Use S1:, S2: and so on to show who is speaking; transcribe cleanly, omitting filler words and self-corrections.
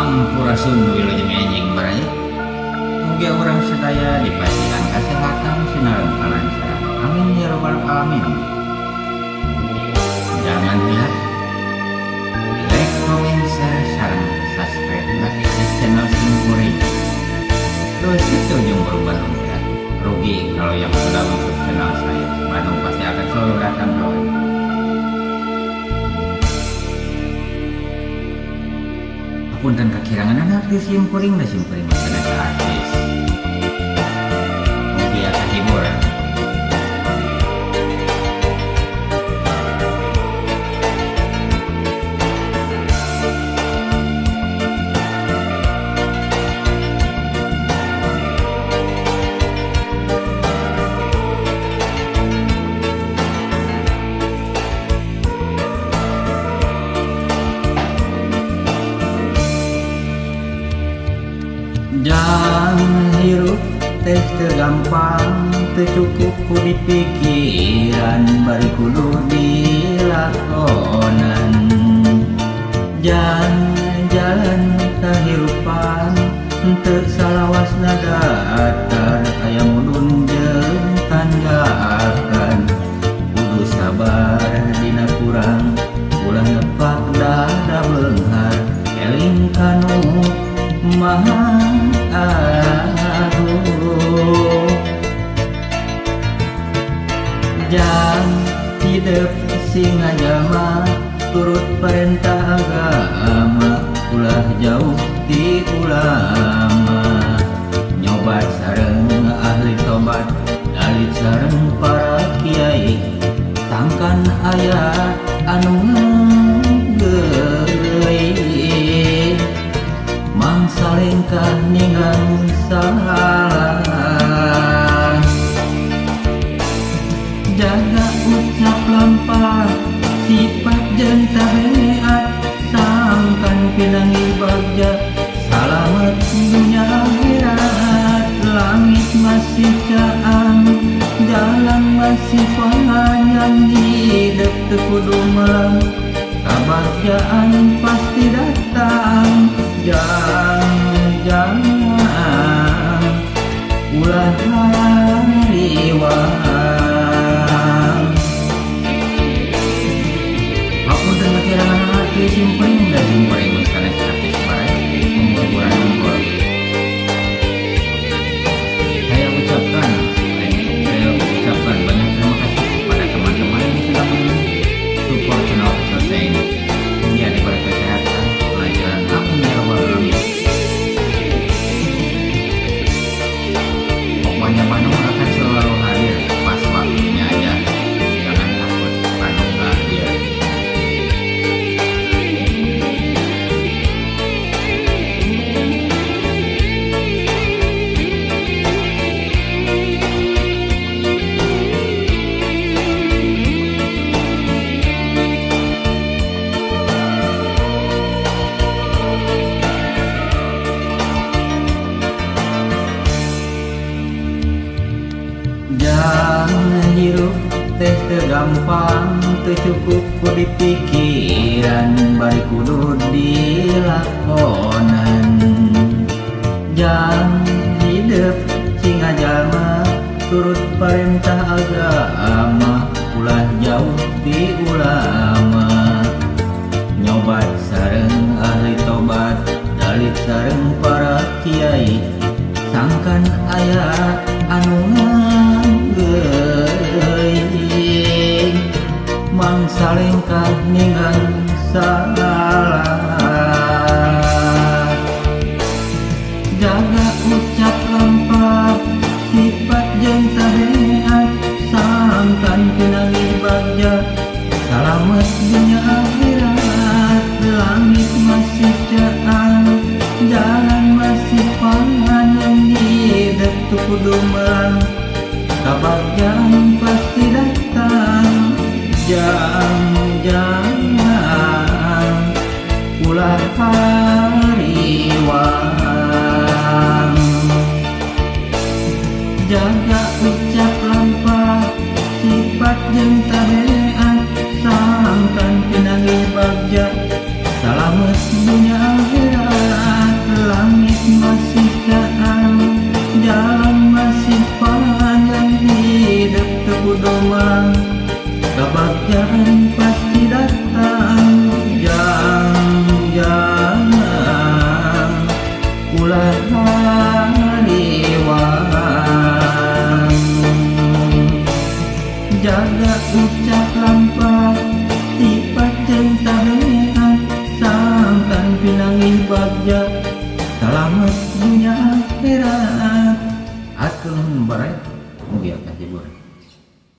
S1: Sampurasun wilujeng enjing baraya. Mugia urang sadaya dipasihan kasehatan sinareng kalancaran. Amin ya robbal alamin. Jangan hilap like, comment, share, sareng subscribe di channel Simkuring. Terus itu ujung berubah ya. Rugi kalau yang sudah masuk channel saya. Bandung pasti akan selalu datang kawan. Punten kekirangan artis simkuring da simkuring sanes artis. Mugia kahibur. Jangan hirup teh teu gampang, teu cukup ku dipikiran, bari kudu dilakonan. Jangan jalan kahirupan teu salawasna datar, aya mudun jeung tanjakan. Kudu sabar dina kurang, ulah nepak dada beunghar, eling kanu Maha Agung. Jang hidup sing ngajama, turut perintah agama, ulah jauh ti ulama. Nyobat sareng ahli tobat, dalit sareng para kiai, sangkan aya anu ngeugeui. Mangsa lengkah ninggal salah, jaga ucap lampah, sifat jeung tabiat, sangkan pinangi bagja, salamet dunya akhirat. Langit masih caang, jalan masih panjang, hidup teu kudu melang, kabagjaan pasti datang. Jangan ulah hariwang. Hapunten kekirangan hati simkuring da simkuring sanes artis baraya menghiburan unggul. Saya ucapkan banyak terima kasih kepada teman-teman yang sudah mensupport channel kecil saya ini. Mugia diberi kesehatan, kelancaran, amin ya robbal alamin. Pokoknya Bandung akan selalu hadir pas waktunya aja. Jangan takut Bandung gak hadir. Jangan hirup teh teu gampang, teu cukup ku dipikiran, bari kudu dilakonan. Jangan hidup sing ngajalma, turut perintah agama, ulah jauh ti ulama. Nyobat sareng ahli tobat, dalit sareng para kiai, sangkan aya anu ngeugeui. Mangsa lengkah ninggal salah, jaga ucap lampah, sifat jeung tabiat, sangkan pinangi bagja, salamet dunya akhirat. Langit masih caang, jalan masih panjang, hidup teu kudu melang, kabagjaan pasti datang. Jangan